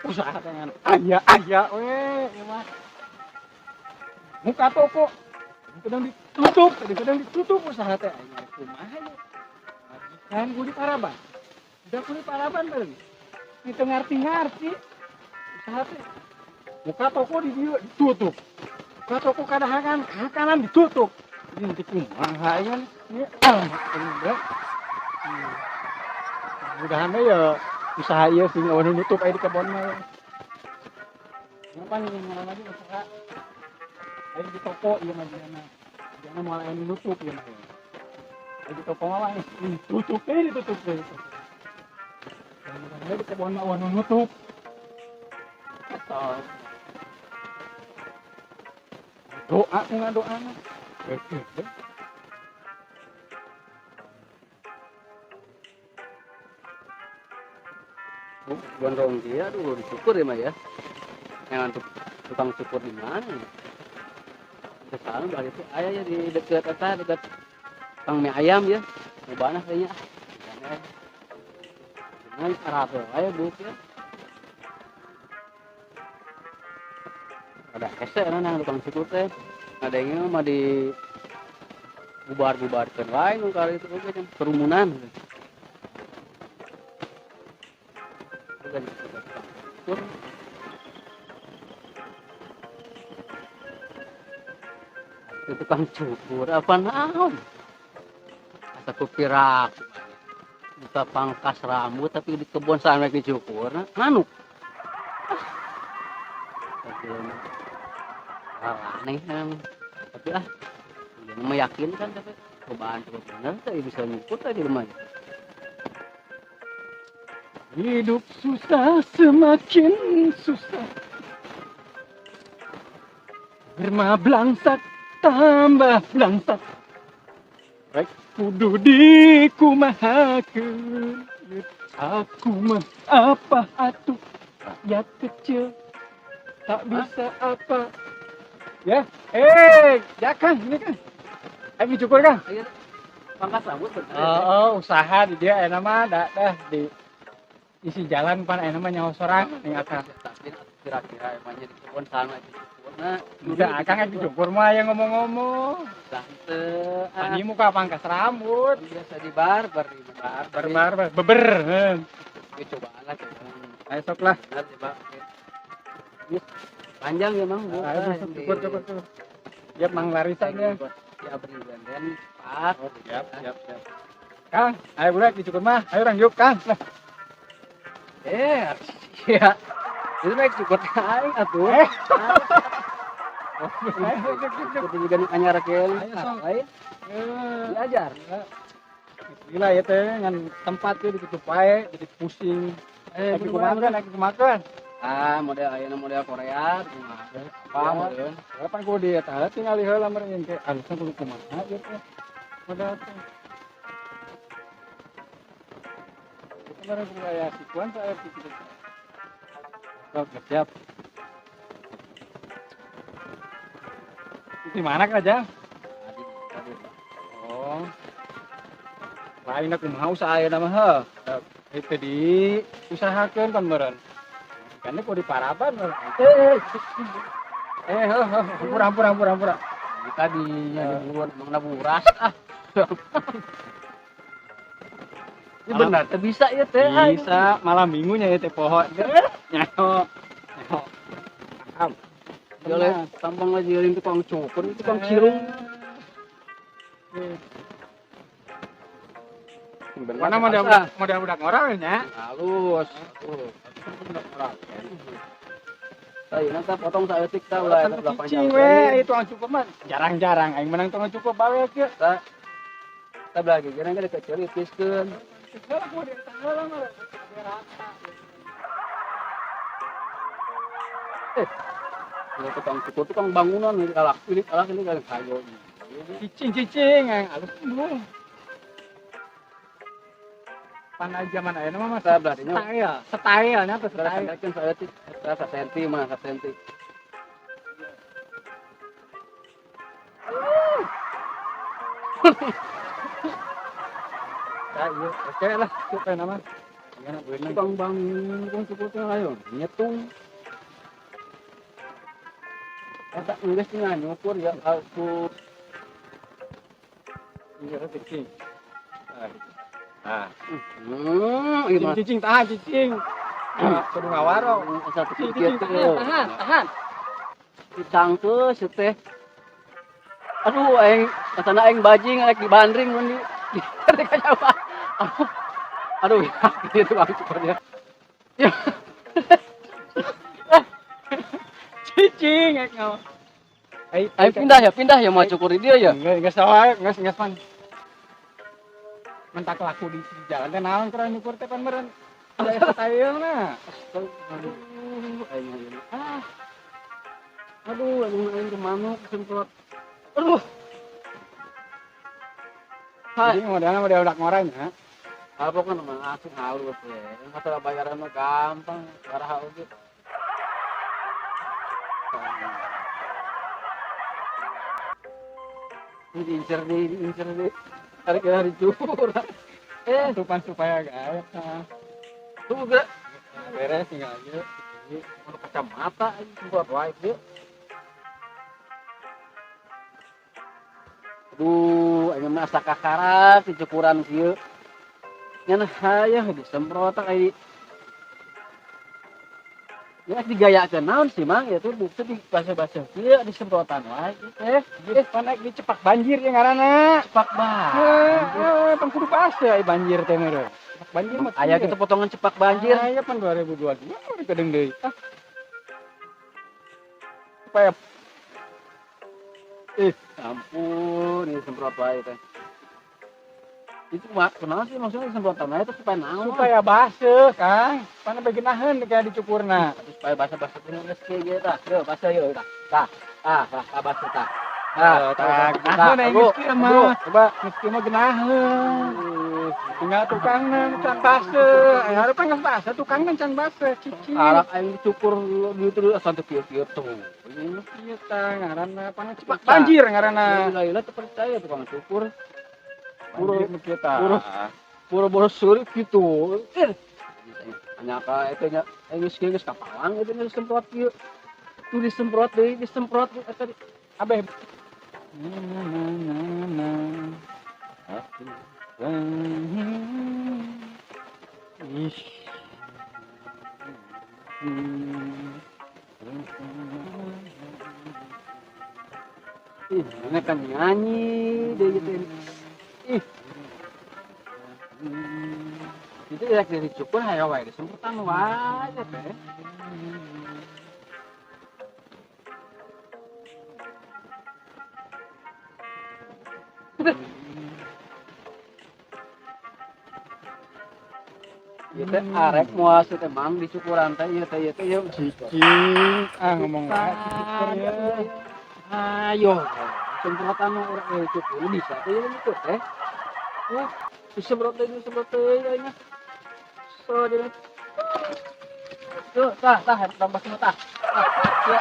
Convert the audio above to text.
Usaha dengan aya aya we ieu mah. Muka toko sedang ditutup, sedang ditutup usaha teh aya kumaha ieu. Majikan kudu diparaban. Udah kudu diparaban bareng. Itu ngarti-ngarti usaha teh. Muka toko di dieu ditutup. Muka toko kadahakan kanan ditutup. Ini nanti kumaha ieu ini alhamdulillah. Mudahan ya usaha ieu sing euweuh nutup aya di kebon mah. Ngapa nih ngaran lagi usaha aya di toko ieu mah jigana. Jigana moal aya nu nutup ieu mah. Aya di toko mah ditutup we ditutup we. Mudahan di kebon mah euweuh nu nutup. Atau doa ku ngadoana. Gondrong dia, aduh dicukur ya mah ya. Yang untuk tukang cukur di mana ya? Kesana balik itu ayah ya di dekat apa dekat tukang mie ayam ya. Mau kayaknya. Dengan rapi ayah buk ya. Ada hese nang tukang cukur teh. Ada yang mah di bubar-bubarkan lain kali itu kan kerumunan. Itu tukang cukur apa naon? Asa kupirak. Buka pangkas rambut tapi di kebun sampe dicukur manuk. Ah, aneh kan. Tapi ah, dia meyakinkan tapi cobaan cukup benar tapi bisa nyukur tadi lumayan. Hidup susah semakin susah. Firma blangsak tambah blangsak. Rek kudu dikumahakeun. Aku mah apa atuh rakyat kecil tak bisa apa. Ya, ya Kang, ini Kang. Ayo dicukur Kang. Ayo, pangkas rambut bener. Oh, usaha di dia enak mah dah di isi jalan pan enak mah nyawa sorang ning akang. Tapi kira-kira emangnya di kebun sana itu cukurna. Udah akang yang dicukur mah yang ngomong-ngomong. Dah teu. Tadi muka pangkas rambut. Biasa di barber di Barber barber beber. Oke, cobaan lah cobaan. Ayo sok lah. Benar coba. Oke. Panjang ya Mang. Ayo sok cukur cukur cukur. Siap Mang larisan ya. Ya beri ganden cepat. Oh, siap siap siap. Kang, ayo budak dicukur mah. Ayo orang yuk Kang. Lah. Ya. Itu baik cukur aing atuh. Oh, ayo cuk cuk cuk. Cukur juga nu anyar keun. Ayo sok. Ayo diajar. Gila ya teh ngan tempat tuh ditutup wae jadi pusing. Lagi kumakan, lagi kumakan. Ah, model ayeuna model Korea kumaha. Apa model? Kapan kudu di eta tinggal heula meureun teh alusna kudu kumaha ieu teh. Model teh. Itu meureun kudu aya sikuan saya kitu. Sok siap. Di mana kerja? Tadi. Oh. Lain aku mau usaha ayeuna mah heuh. Itu di usahakeun kan meureun. Kan kudu diparaban meureun. Heuh heuh hampura hampura hampura hampura. Tadi nya diburuan emangna buras ah. Ini benar teh bisa ya teh. Bisa malam minggunya ya teh poho. Nyaho. Nyaho. Paham. Jole tampang ngajarin tukang cukur, tukang cirung. Mana model model budak ngorang nya? Halus. Saya nanti potong saeutik tah ulah eta belah panjang. Cicing we, itu tukang cukur mah jarang-jarang aing menang tukang cukur bawe kieu. Tah. Tah belah gigireun ge dikecil ipiskeun. Heula kudu eta heula mah rata. Kalau tukang cukur tukang bangunan ini alak ini kan kayu. Cicing-cicing yang alus belum. Pan zaman ayeuna mah Tah belah dinya style, style nya teh style. Style saeutik, tah sasenti mah sasenti. Tah ieu oke lah, cukup nama. Gimana beunang? Tukang bangun, tukang cukur teh ayo nyetung. Eta geus tinggal nyukur ya aku. Iya cicing. Ah. Ieu mah Cicing tahan cicing. Kudu ngawaro. Asa teu Cicing kieu. tahan tahan. Dicangkeus ieu teh. Aduh aing katana aing bajing arek dibandring mun di di kajawa. Aduh, ya, itu bang cukurnya. Ya. Cicing rek ngawa. Aing pindah ya mau cukur di dia ya. Enggak salah, geus pan. Mentak laku di jalan teh naon kurang nyukur teh pan meureun. Ada style-na. Aduh, aing aing. Ah. Aduh, aing aing manuk semprot. Aduh. Jadi modelna model udak ngoranya. Apa kan emang asing halus ya. Masalah bayaran mah gampang, arah oge. Ini diincer deh. Tarik kira dicukur. Tupan supaya gaya. Tuh gerak. Beres tinggal aja. Ini kacamata ini semprot wae ieu. Aduh, aing mah asa kakarak dicukuran kieu. Ngan hayang disemprot ai. Ya digayakeun naon sih Mang ya tuh bukti di basah-basah kieu disemprotan wae teh. Pan naik dicepak banjir ya ngaranna. Cepak banjir. Heeh, pan kudu basah ai banjir teh meureun. Cepak banjir mah. Aya kitu potongan cepak banjir. Aya pan 2022 udah kedeung deui. Ah. Supaya Ampun, ini semprot wae teh. Itu mah kunaon sih maksudnya disemprotan wae teh supaya naon? Supaya basah, Kang. Pan sampai geunaheun kayak dicukurna. Supaya basah-basah kuno geus kieu ge tah. Yeuh, basah yeuh tah. Tah, tah, tah, tah basah tah. Tah, tah, geunaheun aing geus kieu mah. Coba geus kieu mah geunaheun. Tinggal tukangna can basah. Aya hareupan geus basah tukangna can basah, cicing. Arak aing dicukur dieu teh asa teu kieu-kieu tuh. Ieu tah ngaranna pan cepak banjir ngaranna. Lila-lila teu percaya tukang cukur. Banjir nu kieu tah. Boro-boro seurik gitu. Hanya ka eta nya geus kieu geus kapalang eta geus semprot kieu. Tuh disemprot deui, disemprot eta abeh. Ih. Ih, mana kan nyanyi deh gitu. Ih. Itu ya dari cukur hayo wae disemprotan wae teh. Ieu teh arek moal teh Mang dicukuran teh ieu teh ieu teh ieu Cicing. Ah ngomong wae cukur ya. Ayo, semprotan mah urang cukur bisa teh ieu gitu teh. Disemprot deui nya. So, jadi. Tuh, tah, tah, tambah semua tah. Tah, ya.